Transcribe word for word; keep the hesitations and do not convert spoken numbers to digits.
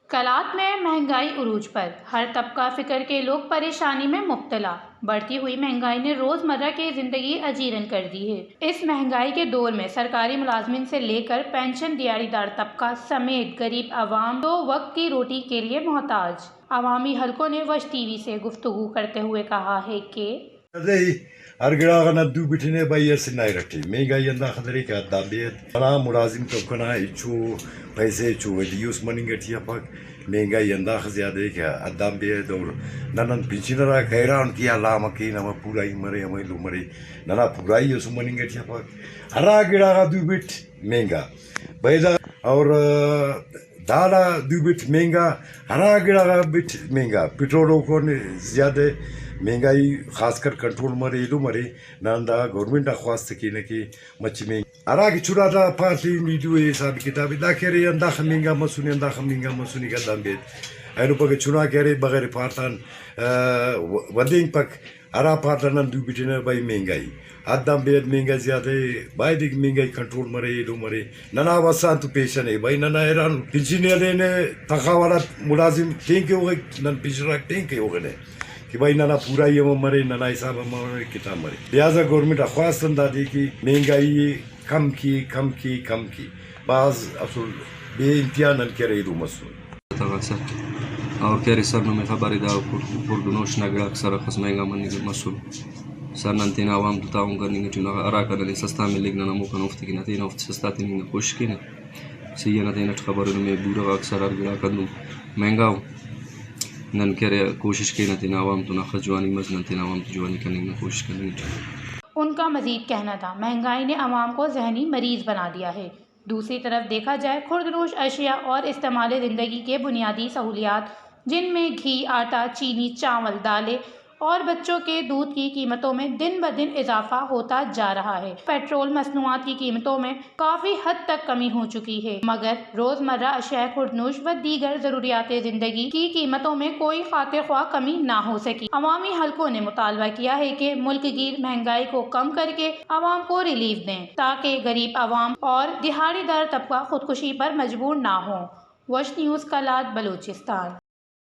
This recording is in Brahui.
قلات میں مہنگائی عروج پر، ہر طبقہ فکر کے لوگ پریشانی میں مبتلا۔ بڑھتی ہوئی مہنگائی نے روزمرہ کی زندگی اجیرن کر دی ہے۔ اس مہنگائی کے دور میں سرکاری ملازمین سے لے کر پینشن دیہاڑی دار طبقہ سمیت غریب عوام دو وقت کی روٹی کے لیے محتاج۔ عوامی حلقوں نے وش ٹی وی سے گفتگو کرتے ہوئے کہا ہے کہ دے ہر گڑا غا نن دو بٹنے بھائی، اسہ نائر ٹی مہنگائی ہنداخہ دریک حد آن بے حد۔ ننا ملازم طبقہ نا ہچو پیسہ، ہچو ویلیوس مننگ ٹی افک۔ مہنگائی ہنداخہ زیادہ ء کہ حد آن بے حد، اور نن پنشنر آک حیران کہ یا لامہ کین، ہمہ پورائی مرے، ہمہ ایلو مرے، ننا پورائی اس مننگ ٹی افک۔ ہرا گڑا غا دو بٹ مہنگا، بھائی دا، اور دال آ دو بٹ مہنگا، ہرا گڑا غا بٹ مہنگا، پٹرول اوکان زیادہ مہنگائی خاص کر کنٹرول مرے، ایلو مرے۔ نن دا گورنمنٹ آ خواست کینہ کہ مچہ مہنگا، ہرا کہ چنا تا پارٹی ویڈیو ء حساب کتاب ء دا کہ ارے ہنداخہ مہنگا مسنے، ہنداخہ مہنگا مسنے، گدان بیت اینو پگہ چنا کہ ارے بغیر پارت آن، آ، و-، ودینگپک۔ ہرا پارت آ نن دو بٹنہ بھئی مہنگائی، حد آن بے حد مہنگائی زیادہ ء، بایدے کہ مہنگائی کنٹرول مرے، ایلو مرے۔ ننا وس آن تو پیشن ء بھئی، ننا حیران پنشن ء ہلینہ، تنخواہ والا ملازم تین کہ اوغک، نن پنشنر آک تین کہ اوغنہ کہ بھئی ننا پورائی ہم مرے، ننا حساب ہم مرے، کتاب مرے۔ لہذا گورنمنٹ آ خواست ہندادے کہ مہنگائی ء کم کی، کم کی، کم کی۔ بھاز اسل بے انتہا نن کہ ارے ایلو مسن۔ تغاک سر۔ اور کہ ارے سر نمے خبر ء دا خڑد، خڑد و نوش نا گڑاک سر اخس مہنگا مننگ مسن۔ سر نن تینا عوام تو تعاون کننگ ٹی اُن، ہراکا ننے سستا ملک نن ہموکان اوفتے کن تینا اوفتے سستا تننگ نا کوشش کینہ۔ صحیح نا تینٹ خبر ء نمے بورہ غاک سر ہر گڑاک ہندن مہنگا ء۔ نن کہ ارے کوشش کینہ تینا عوام تون اخس جوانی مس، نن تینا عوام تو جوانی کننگ نا کوشش کننگ ٹی۔ ان کا مزید کہنا تھا، مہنگائی نے عوام کو ذہنی مریض بنا دیا ہے۔ دوسری طرف دیکھا جائے، خوردنوش اشیاء اور استعمال زندگی کے بنیادی سہولیات، جن میں گھی، آٹا، چینی، چاول، دالیں اور بچوں کے دودھ کی قیمتوں میں دن بدن اضافہ ہوتا جا رہا ہے۔ پیٹرول، مصنوعات کی قیمتوں میں کافی حد تک کمی ہو چکی ہے، مگر روزمرہ اشیاء خوردنوش و دیگر ضروریات زندگی کی قیمتوں میں کوئی خاطر خواہ کمی نہ ہو سکی۔ عوامی حلقوں نے مطالبہ کیا ہے کہ ملک گیر مہنگائی کو کم کر کے عوام کو ریلیف دیں، تاکہ غریب عوام اور دہاڑی دار طبقہ خودکشی پر مجبور نہ ہو۔ وش نیوز، قلات، بلوچستان۔